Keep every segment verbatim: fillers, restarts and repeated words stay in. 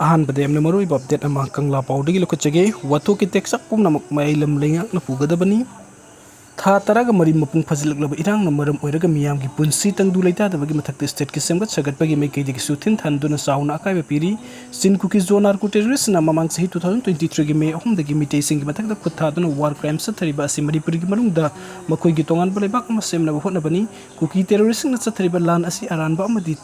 ꯑꯍꯥꯟꯕꯗ ꯌꯥꯝꯅ ꯃꯔꯨꯑꯣꯏꯕ ꯑꯞꯗꯦꯠ ꯑꯃ ꯀꯪꯂꯥ ꯄꯥꯎꯗꯒꯤ ꯂꯧꯈꯠꯆꯒꯦ꯫ ꯋꯥꯊꯣꯛꯀꯤ ꯇꯦꯛꯆꯥꯛ ꯄꯨꯝꯅꯃꯛ ꯃꯌꯥꯏ ꯂꯝ ꯂꯩꯉꯥꯛꯅ ꯄꯨꯒꯗꯕꯅꯤ꯫ ꯊꯥ ꯇꯔꯥꯒ ꯃꯔꯤ ꯃꯄꯨꯡ ꯐꯥꯖꯤꯜꯂꯛꯂꯕ ꯏꯔꯥꯡꯅ ꯃꯔꯝ ꯑꯣꯏꯔꯒ ꯃꯤꯌꯥꯝꯒꯤ ꯄꯨꯟꯁꯤ ꯇꯪꯗꯨ ꯂꯩꯇꯥꯗꯕꯒꯤ ꯃꯊꯛꯇ ꯁ꯭ꯇꯦꯠꯀꯤ ꯁꯦꯝꯒꯠ ꯁꯥꯒꯠꯄꯒꯤ ꯃꯥꯏꯀꯩꯗꯒꯤꯁꯨ ꯊꯤꯟꯊꯍꯟꯗꯨꯅ ꯆꯥꯎꯅ ꯑꯀꯥꯏꯕ ꯄꯤꯔꯤ꯫ ꯆꯤꯟ ꯀꯨꯀꯤ ꯖꯣ ꯅꯥꯔꯀꯣ ꯇꯦꯔꯣꯔꯤꯁꯅ ꯃꯃꯥꯡ ꯆꯍꯤ two thousand twenty three ꯒꯤ ꯃꯦ ꯑꯍꯨꯝꯗꯒꯤ ꯃꯤꯇꯩꯁꯤꯡꯒꯤ ꯃꯊꯛꯇ ꯈꯨꯠ ꯊꯥꯗꯨꯅ ꯋꯥꯔ ꯀ꯭ꯔꯥꯏꯝ ꯆꯠꯊꯔꯤꯕ ꯑꯁꯤ ꯃꯅꯤꯄꯨꯔꯒꯤ ꯃꯅꯨꯡꯗ ꯃꯈꯣꯏꯒꯤ ꯇꯣꯉꯥꯟꯕ ꯂꯩꯕꯥꯛ ꯑꯃ ꯁꯦꯝꯅꯕ ꯍꯣꯠꯅꯕꯅꯤ꯫ ꯀꯨꯀꯤ ꯇꯦꯔꯣꯔꯤꯁꯁꯤꯡꯅ ꯆꯠꯊꯔꯤꯕ ꯂꯥꯟ ꯑꯁꯤ ꯑꯔꯥꯟꯕ ꯑꯃꯗꯤ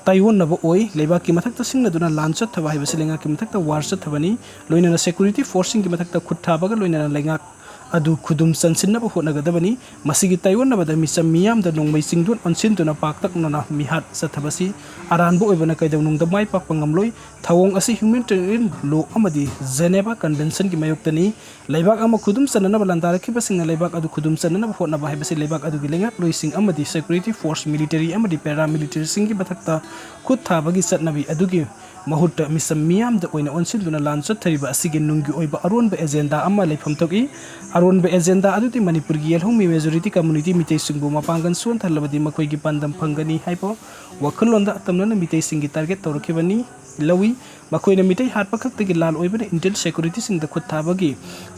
ꯇꯥꯏꯑꯣꯟꯅꯕ ꯑꯣꯏ꯫ ꯂꯩꯕꯥꯛꯀꯤ ꯃꯊꯛꯇ ꯁꯤꯡꯅꯗꯨꯅ ꯂꯥꯟ ꯆꯠꯊꯕ ꯍꯥꯏꯕꯁꯤ ꯂꯩꯉꯥꯛꯀꯤ ꯃꯊꯛꯇ ꯋꯥꯔ ꯆꯠꯊꯕꯅꯤ꯫ ꯂꯣꯏꯅꯅ ꯁꯦꯀ꯭ꯌꯨꯔꯤꯇꯤ ꯐꯣꯔꯁꯁꯤꯡꯒꯤ ꯃꯊꯛꯇ ꯈꯨꯠ ꯊꯥꯕꯒ ꯂꯣꯏꯅꯅ ꯂꯩꯉꯥꯛ ꯑꯗꯨ ꯈꯨꯗꯨꯝ ꯆꯟꯁꯤꯟꯅꯕ ꯍꯣꯠꯅꯒꯗꯕꯅꯤ꯫ ꯃꯁꯤꯒꯤ ꯇꯥꯏꯑꯣꯟꯅꯕꯗ ꯃꯤꯆꯝ ꯃꯤꯌꯥꯝꯗ ꯅꯣꯡꯃꯩ ꯆꯤꯡꯗꯣꯟ ꯑꯣꯟꯁꯤꯟꯗꯨꯅ ꯄꯥꯛꯇꯛꯅꯅ ꯃꯤꯍꯥꯠ ꯆꯠꯊꯕꯁꯤ ꯑꯔꯥꯟꯕ ꯑꯣꯏꯕꯅ ꯀꯩꯗꯧꯅꯨꯡꯗ ꯃꯥꯏ ꯄꯥꯛꯄ ꯉꯝꯂꯣꯏ꯫ ꯊꯧꯑꯣꯡ ꯑꯁꯤ ꯍ꯭ꯌꯨꯃꯦꯅꯤꯇꯦꯔꯤꯌꯟ ꯂꯣ ꯑꯃꯗꯤ ꯖꯦꯅꯦꯚꯥ ꯀꯟꯚꯦꯟꯁꯟꯒꯤ ꯃꯥꯌꯣꯛꯇꯅꯤ꯫ ꯂꯩꯕꯥꯛ ꯑꯃ ꯈꯨꯗꯨꯝ ꯆꯟꯅꯅꯕ ꯂꯥꯟꯗꯥꯔꯛꯈꯤꯕꯁꯤꯡꯅ ꯂꯩꯕꯥꯛ ꯑꯗꯨ ꯈꯨꯗꯨꯝ ꯆꯟꯅꯅꯕ ꯍꯣꯠꯅꯕ ꯍꯥꯏꯕꯁꯤ ꯂꯩꯕꯥꯛ ꯑꯗꯨꯒꯤ ꯂꯩꯉꯥꯛꯂꯣꯏꯁꯤꯡ ꯑꯃꯗꯤ ꯁꯦꯀ꯭ꯌꯨꯔꯤꯇꯤ ꯐꯣꯔꯁ, ꯃꯤꯂꯤꯇꯔꯤ ꯑꯃꯗꯤ ꯄꯦꯔꯥꯃꯤꯂꯤꯇꯔꯤꯁꯤꯡꯒꯤ ꯃꯊꯛꯇ ꯈꯨꯠ ꯊꯥꯕꯒꯤ ꯆꯠꯅꯕꯤ ꯑꯗꯨꯒꯤ ꯃꯍꯨꯠꯇ ꯃꯤꯆꯝ ꯃꯤꯌꯥꯝꯗ ꯑꯣꯏꯅ ꯑꯣꯟꯁꯤꯟꯗꯨꯅ ꯂꯥꯟ ꯆꯠꯊꯔꯤꯕ ꯑꯁꯤꯒꯤ ꯅꯨꯡꯒꯤ ꯑꯣꯏꯕ ꯑꯔꯣꯟꯕ ꯑꯦꯖꯦꯟꯗꯥ ꯑꯃ ꯂꯩꯐꯝ ꯊꯣꯛꯏ꯫ ꯑꯔꯣꯟꯕ ꯑꯦꯖꯦꯟꯗꯥ ꯑꯗꯨꯗꯤ ꯃꯅꯤꯄꯨꯔꯒꯤ ꯌꯦꯜꯍꯧꯃꯤ ꯃꯦꯖꯣꯔꯤꯇꯤ ꯀꯝꯃ꯭ꯌꯨꯅꯤꯇꯤ ꯃꯤꯇꯩꯁꯤꯡꯕꯨ ꯃꯄꯥꯡꯒꯜ ꯁꯣꯟꯊꯍꯜꯂꯕꯗꯤ ꯃꯈꯣꯏꯒꯤ ꯄꯥꯟꯗꯝ ꯐꯪꯒꯅꯤ ꯍꯥꯏꯕ ꯋꯥꯈꯜꯂꯣꯟꯗ ꯑꯇꯝꯅꯅ ꯃꯤꯇꯩꯁꯤꯡꯒꯤ ꯇꯥꯔꯒꯦꯠ ꯇꯧꯔꯛꯈꯤꯕꯅꯤ꯫ ꯂꯧꯏ꯫ ꯃꯈꯣꯏꯅ ꯃꯤꯇꯩ ꯍꯥꯠꯄ ꯈꯛꯇꯒꯤ ꯂꯥꯜ ꯑꯣꯏꯕꯅ ꯏꯟꯗꯤꯌꯟ ꯁꯦꯀ꯭ꯌꯨꯔꯤꯇꯤꯁꯤꯡꯗ ꯈꯨꯠ ꯊꯥꯕꯒꯤ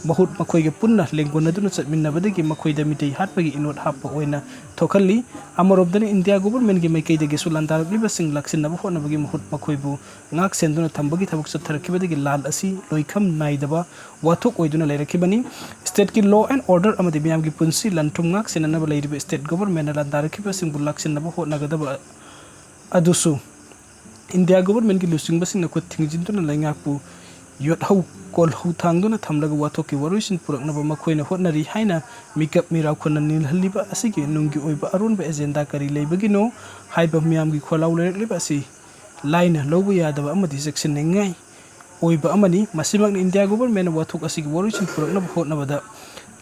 ꯃꯍꯨꯠ ꯃꯈꯣꯏꯒ ꯄꯨꯟꯅ ꯂꯦꯡꯒꯣꯟꯅꯗꯨꯅ ꯆꯠꯃꯤꯟꯅꯕꯗꯒꯤ ꯃꯈꯣꯏꯗ ꯃꯤꯇꯩ ꯍꯥꯠꯄꯒꯤ ꯏꯅꯣꯠ ꯍꯥꯞꯄ ꯑꯣꯏꯅ ꯊꯣꯛꯍꯜꯂꯤ꯫ ꯑꯃꯔꯣꯝꯗꯅ ꯏꯟꯗꯤꯌꯥ ꯒꯣꯚꯔꯟꯃꯦꯟꯠꯀꯤ ꯃꯥꯏꯀꯩꯗꯒꯤꯁꯨ ꯂꯥꯟꯗꯥꯔꯛꯂꯤꯕꯁꯤꯡ ꯂꯥꯛꯁꯤꯟꯅꯕ ꯍꯣꯠꯅꯕꯒꯤ ꯃꯍꯨꯠ ꯃꯈꯣꯏꯕꯨ ꯉꯥꯛ ꯁꯦꯟꯗꯨꯅ ꯊꯝꯕꯒꯤ ꯊꯕꯛ ꯆꯠꯊꯔꯛꯈꯤꯕꯗꯒꯤ ꯂꯥꯟ ꯑꯁꯤ ꯂꯣꯏꯈꯝ ꯅꯥꯏꯗꯕ ꯋꯥꯊꯣꯛ ꯑꯣꯏꯗꯨꯅ ꯂꯩꯔꯛꯈꯤꯕꯅꯤ꯫ ꯁ꯭ꯇꯦꯠꯀꯤ ꯂꯣ ꯑꯦꯟ ꯑꯣꯔꯗꯔ ꯑꯃꯗꯤ ꯃꯤꯌꯥꯝꯒꯤ ꯄꯨꯟꯁꯤ ꯂꯟ ꯊꯨꯝ ꯉꯥꯛ ꯁꯦꯟꯅꯅꯕ ꯂꯩꯔꯤꯕ ꯁ꯭ꯇꯦꯠ ꯒꯣꯚꯔꯟꯃꯦꯟꯠꯅ ꯂꯥꯟꯗꯥꯔꯛꯈꯤꯕꯁꯤꯡꯕꯨ ꯂꯥꯛꯁꯤꯟꯅꯕ ꯍꯣꯠꯅꯒꯗꯕ ꯑꯗꯨꯁꯨ ꯏꯟꯗꯤꯌꯥ ꯒꯣꯚꯔꯟꯃꯦꯟꯠꯀꯤ ꯂꯨꯆꯤꯡꯕꯁꯤꯡꯅ ꯈꯨꯠ ꯊꯤꯡꯖꯤꯟꯗꯨꯅ ꯂꯩꯉꯥꯛꯄꯨ ꯌꯣꯠꯍꯧ ꯀꯣꯜꯍꯧ ꯊꯥꯡꯗꯨꯅ ꯊꯝꯂꯒ ꯋꯥꯊꯣꯛꯀꯤ ꯋꯥꯔꯣꯏꯁꯤꯟ ꯄꯨꯔꯛꯅꯕ ꯃꯈꯣꯏꯅ ꯍꯣꯠꯅꯔꯤ ꯍꯥꯏꯅ ꯃꯤꯀꯞ ꯃꯤꯔꯥꯎꯈꯣꯟꯅ ꯅꯤꯜꯍꯜꯂꯤꯕ ꯑꯁꯤꯒꯤ ꯅꯨꯡꯒꯤ ꯑꯣꯏꯕ ꯑꯔꯣꯟꯕ ꯑꯦꯖꯦꯟꯗꯥ ꯀꯔꯤ ꯂꯩꯕꯒꯤꯅꯣ ꯍꯥꯏꯕ ꯃꯤꯌꯥꯝꯒꯤ ꯈꯣꯜꯂꯥꯎ ꯂꯩꯔꯛꯂꯤꯕ ꯑꯁꯤ ꯂꯥꯏꯅ ꯂꯧꯕ ꯌꯥꯗꯕ ꯑꯃꯗꯤ ꯆꯦꯛꯁꯤꯟꯅꯤꯡꯉꯥꯏ ꯑꯣꯏꯕ ꯑꯃꯅꯤ꯫ ꯃꯁꯤꯃꯛꯅ ꯏꯟꯗꯤꯌꯥ ꯒꯣꯚꯔꯟꯃꯦꯟꯠꯅ ꯋꯥꯊꯣꯛ ꯑꯁꯤꯒꯤ ꯋꯥꯔꯣꯏꯁꯤꯟ ꯄꯨꯔꯛꯅꯕ ꯍꯣꯠꯅꯕꯗ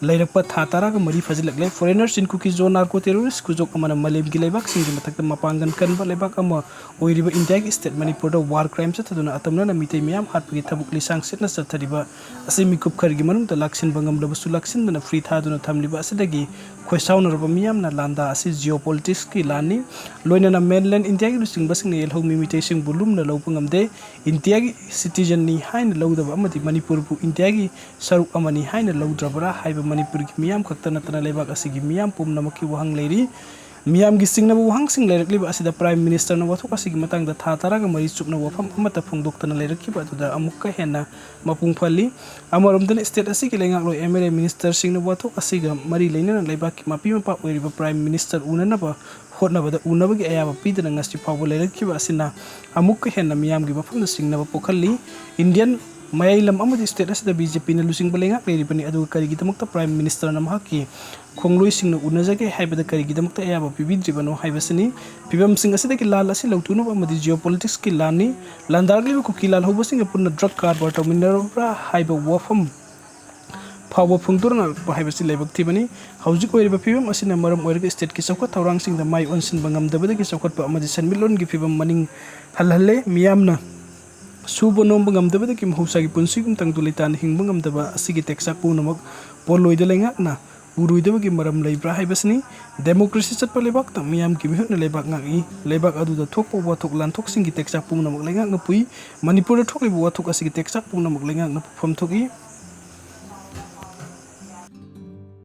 ꯂꯩꯔꯛꯄ ꯊꯥ ꯇꯔꯥꯒ ꯃꯔꯤ ꯐꯥꯖꯤꯜꯂꯛꯂꯦ꯫ Foreigners in Kuki-Zo narco terrorist ꯈꯨꯖꯣꯞ ꯑꯃꯅ ꯃꯥꯂꯦꯝꯒꯤ ꯂꯩꯕꯥꯛꯁꯤꯡꯒꯤ ꯃꯊꯛꯇ ꯃꯄꯥꯡꯒꯜ ꯀꯟꯕ ꯂꯩꯕꯥꯛ ꯑꯃ ꯑꯣꯏꯔꯤꯕ ꯏꯟꯗꯤꯌꯥꯒꯤ state ꯃꯅꯤꯄꯨꯔꯗ war crime ꯆꯠꯊꯗꯨꯅ ꯑꯇꯝꯅꯅ ꯃꯤꯇꯩ ꯃꯤꯌꯥꯝ ꯍꯥꯠꯄꯒꯤ ꯊꯕꯛ ꯂꯤꯁꯥꯡ ꯁꯤꯠꯅ ꯆꯠꯊꯔꯤꯕ ꯑꯁꯤ ꯃꯤꯀꯨꯞ ꯈꯔꯒꯤ ꯃꯅꯨꯡꯗ ꯂꯥꯛꯁꯤꯟꯕ ꯉꯝꯂꯕꯁꯨ ꯂꯥꯛꯁꯤꯟꯗꯅ free ꯊꯥꯗꯨꯅ ꯊꯝꯂꯤꯕ ꯑꯁꯤꯗꯒꯤ ꯈꯣꯏꯁꯥꯎꯅꯔꯕ ꯃꯤꯌꯥꯝꯅ ꯂꯥꯟꯗꯥ ꯑꯁꯤ geopolitics ꯀꯤ ꯂꯥꯟꯅꯤ꯫ ꯂꯣꯏꯅꯅ mainland ꯏꯟꯗꯤꯌꯥꯒꯤ ꯂꯨꯆꯤꯡꯕꯁꯤꯡꯅ ꯌꯦꯜꯍꯧꯃꯤ ꯃꯤꯇꯩꯁꯤꯡꯕꯨ ꯂꯨꯝꯅ ꯂꯧꯕ ꯉꯝꯗꯦ꯫ ꯏꯟꯗꯤꯌꯥꯒꯤ citizen ꯅꯤ ꯍꯥꯏꯅ ꯂꯧꯗꯕ ꯑꯃꯗꯤ ꯃꯅꯤꯄꯨꯔꯕꯨ ꯏꯟꯗꯤꯌꯥꯒꯤ ꯁꯔꯨꯛ ꯑꯃꯅꯤ ꯍꯥꯏꯅ ꯂꯧꯗ꯭ꯔꯕ꯭ꯔꯥ ꯍꯥꯏꯕ ꯃꯅꯤꯄꯨꯔꯒꯤ ꯃꯤꯌꯥꯝ ꯈꯛꯇ ꯅꯠꯇꯅ ꯂꯩꯕꯥꯛ ꯑꯁꯤꯒꯤ ꯃꯤꯌꯥꯝ ꯄꯨꯝꯅꯃꯛꯀꯤ ꯋꯥꯍꯪ ꯂꯩꯔꯤ꯫ ꯃꯤꯌꯥꯝꯒꯤ ꯆꯤꯡꯅꯕ ꯋꯥꯍꯪꯁꯤꯡ ꯂꯩꯔꯛꯂꯤꯕ ꯑꯁꯤꯗ Prime Minister ꯅ ꯋꯥꯊꯣꯛ ꯑꯁꯤꯒꯤ ꯃꯇꯥꯡꯗ ꯊꯥ ꯇꯔꯥꯒ ꯃꯔꯤ ꯆꯨꯞꯅ ꯋꯥꯐꯝ ꯑꯃꯠꯇ ꯐꯣꯡꯗꯣꯛꯇꯅ ꯂꯩꯔꯛꯈꯤꯕ ꯑꯗꯨꯗ ꯑꯃꯨꯛꯀ ꯍꯦꯟꯅ ꯃꯄꯨꯡ ꯐꯜꯂꯤ꯫ ꯑꯃꯔꯣꯝꯗꯅ state ꯑꯁꯤꯒꯤ ꯂꯩꯉꯥꯛꯂꯣꯏ M L A minister ꯁꯤꯡꯅ ꯋꯥꯊꯣꯛ ꯑꯁꯤꯒ ꯃꯔꯤ ꯂꯩꯅꯅ ꯂꯩꯕꯥꯛꯀꯤ ꯃꯄꯤ ꯃꯄꯥ ꯑꯣꯏꯔꯤꯕ Prime Minister ꯎꯅꯅꯕ ꯍꯣꯠꯅꯕꯗ ꯎꯅꯕꯒꯤ ꯑꯌꯥꯕ ꯄꯤꯗꯅ ꯉꯁꯤ ꯐꯥꯎꯕ ꯂꯩꯔꯛꯈꯤꯕ ꯑꯁꯤꯅ ꯑꯃꯨꯛꯀ ꯍꯦꯟꯅ ꯃꯤꯌꯥꯝꯒꯤ ꯋꯥꯐꯝꯗ ꯆꯤꯡꯅꯕ ꯄꯣꯛꯍꯜꯂꯤ꯫ Indian ꯃꯌꯥꯏ ꯂꯝ ꯑꯃꯗꯤ state ꯑꯁꯤꯗ B J P ꯅ ꯂꯨꯆꯤꯡꯕ ꯂꯩꯉꯥꯛ ꯂꯩꯔꯤꯕꯅꯤ, ꯑꯗꯨꯒ ꯀꯔꯤꯒꯤꯗꯃꯛꯇ Prime Minister ꯅ ꯃꯍꯥꯛꯀꯤ ꯈꯣꯡꯂꯣꯏꯁꯤꯡꯅ ꯎꯅꯖꯒꯦ ꯍꯥꯏꯕꯗ ꯀꯔꯤꯒꯤꯗꯃꯛꯇ ꯑꯌꯥꯕ ꯄꯤꯕꯤꯗ꯭ꯔꯤꯕꯅꯣ ꯍꯥꯏꯕꯁꯤꯅꯤ꯫ ꯐꯤꯕꯝꯁꯤꯡ ꯑꯁꯤꯗꯒꯤ ꯂꯥꯟ ꯑꯁꯤ ꯂꯧꯊꯣꯛꯅꯕ ꯑꯃꯗꯤ geopolitics ꯀꯤ ꯂꯥꯟꯅꯤ꯫ ꯂꯥꯟꯗꯥꯔꯛꯂꯤꯕ ꯀꯨꯀꯤ ꯂꯥꯜꯍꯧꯕꯁꯤꯡꯒ ꯄꯨꯟꯅ drug ꯀꯔꯕꯥꯔ ꯇꯧꯃꯤꯟꯅꯔꯕ꯭ꯔꯥ ꯍꯥꯏꯕ ꯋꯥꯐꯝ ꯐꯥꯎꯕ ꯐꯣꯡꯗꯣꯔꯛꯄ ꯍꯥꯏꯕꯁꯤ ꯂꯥꯏꯕꯛ ꯊꯤꯕꯅꯤ꯫ ꯍꯧꯖꯤꯛ ꯑꯣꯏꯔꯤꯕ ꯐꯤꯕꯝ ꯑꯁꯤꯅ ꯃꯔꯝ ꯑꯣꯏꯔꯒ state ꯀꯤ ꯆꯥꯎꯈꯠ ꯊꯧꯔꯥꯡꯁꯤꯡꯗ ꯃꯥꯏ ꯑꯣꯟꯁꯤꯟꯕ ꯉꯝꯗꯕꯗꯒꯤ ꯆꯥꯎꯈꯠꯄ ꯑꯃꯗꯤ ꯁꯦꯟꯃꯤꯠꯂꯣꯟꯒꯤ ꯐꯤꯕꯝ ꯃꯅꯤꯡ ꯍꯜꯍꯜꯂꯦ꯫ ꯃꯤꯌꯥꯝꯅ ꯁꯨꯕ ꯅꯣꯝꯕ ꯉꯝꯗꯕꯗꯒꯤ ꯃꯍꯧꯁꯥꯒꯤ ꯄꯨꯟꯁꯤꯒꯨꯝ ꯇꯪꯗꯨ ꯂꯩꯇꯥꯅ ꯍꯤꯡꯕ ꯉꯝꯗꯕ ꯑꯁꯤꯒꯤ ꯇꯦꯛꯆꯥꯛ ꯄꯨꯝꯅꯃꯛ ꯄꯣꯜꯂꯣꯏꯗ ꯂꯩꯉꯥꯛꯅ ꯎꯔꯣꯏꯗꯕꯒꯤ ꯃꯔꯝ ꯂꯩꯕ꯭ꯔꯥ ꯍꯥꯏꯕꯁꯤꯅꯤ꯫ Democracy ꯆꯠꯄ ꯂꯩꯕꯥꯛꯇ ꯃꯤꯌꯥꯝꯒꯤ ꯃꯤꯍꯨꯠꯅ ꯂꯩꯕꯥꯛ ꯉꯥꯛꯏ꯫ ꯂꯩꯕꯥꯛ ꯑꯗꯨꯗ ꯊꯣꯛꯄ ꯋꯥꯊꯣꯛ ꯂꯥꯟꯊꯣꯛꯁꯤꯡꯒꯤ ꯇꯦꯛꯆꯥꯛ ꯄꯨꯝꯅꯃꯛ ꯂꯩꯉꯥꯛꯅ ꯄꯨꯏ꯫ ꯃꯅꯤꯄꯨꯔꯗ ꯊꯣꯛꯂꯤꯕ ꯋꯥꯊꯣꯛ ꯑꯁꯤꯒꯤ ꯇꯦꯛꯆꯥꯛ ꯄꯨꯝꯅꯃꯛ ꯂꯩꯉꯥꯛꯅ ꯄꯨꯐꯝ ꯊꯣꯛꯏ꯫